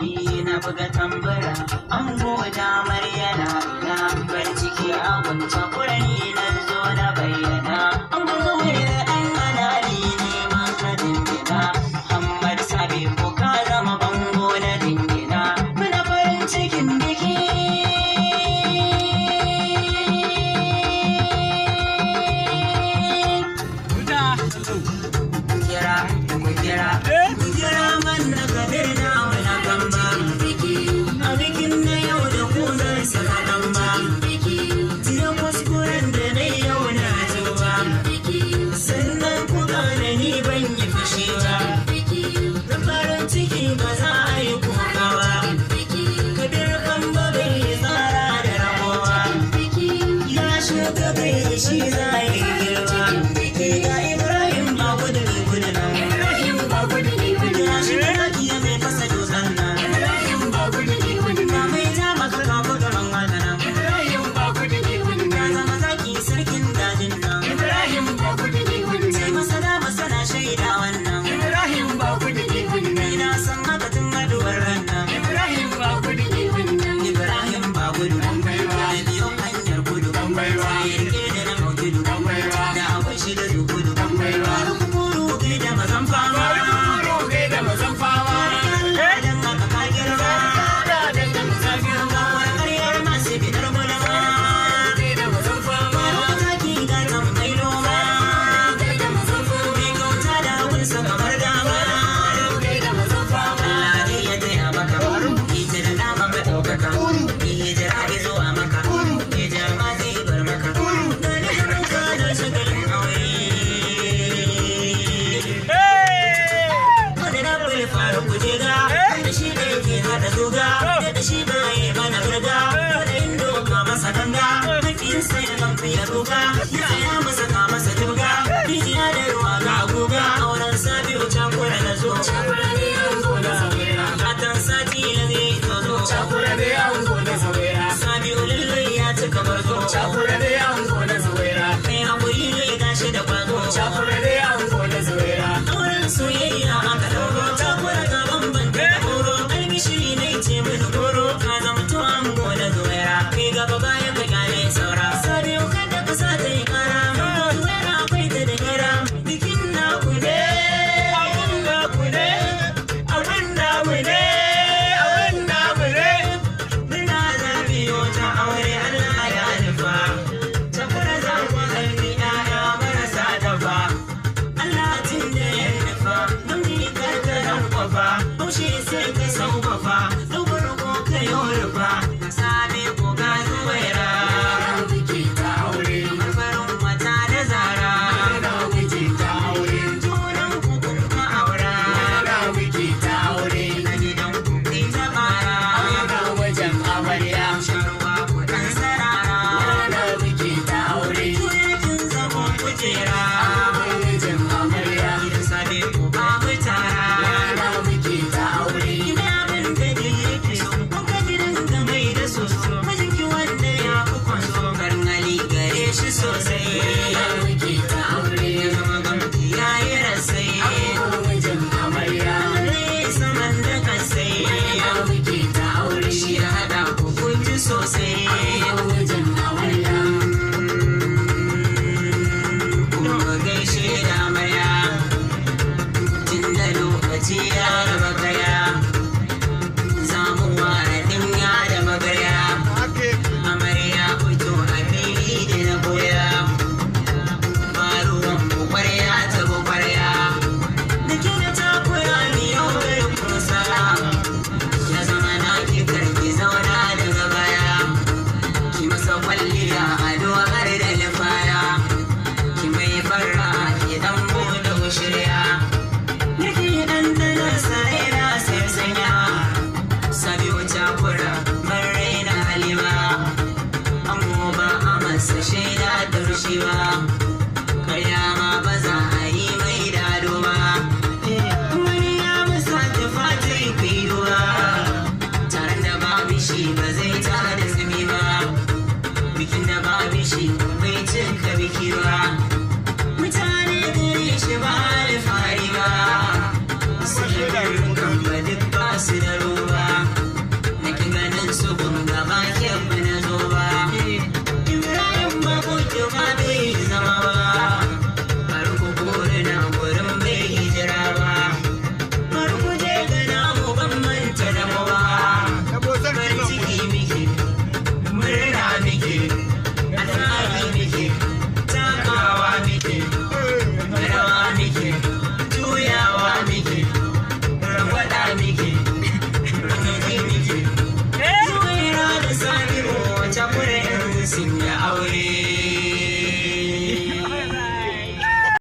Ni na buga tambura, ango da amarya na ina. Farin ciki a gwamta kurani na zo na bayyana. Ango zuwa da ɗan anali ne maka dindina. Muhammad Sabi ko ka zama bango na dindina. Muna farin cikin biki. Kira, ku kira, ku kira man na kabir na muna gamba. A bikin na yau da ku zan saka gamba. Jiya kuskuren da na yau na tuba. Sannan ku gane ni ban yi fushi ba. Da farin ciki ba za a yi kuka ba. Kabir Kamba bai yi tsara da ragowa. Ya shuka bai shi za a yi girma. Ga Ibrahim ba gudu gudu nan. Ibrahim ba gudu ne Ya wannan. shiga zaki mai fasa dutsen nan. Ibrahim ba gudu ne Ga wannan. mai ja maka ka buga man haka nan. Ibrahim ba gudu ne Ya wannan. zama zaki sarkin dajin nan. Ibrahim ba gudu ne Sai wannan. masana masana shaida wannan. Ibrahim ba gudu ne wannan. Ni na san haka tun haduwar ran nan. Ibrahim ba gudu ne wannan. Ibrahim ba gudu. Da biyo hanyar gudu. Sai rike da na mautudu. Da akwai shi da dugudu. Faruk muru kai da mazan fama. Allah dan haka ka girma. Ga wani ƙaryar masu bidar gulma. Faruk taki gatan mai noma. Mai kyauta da hagunsa kamar dama.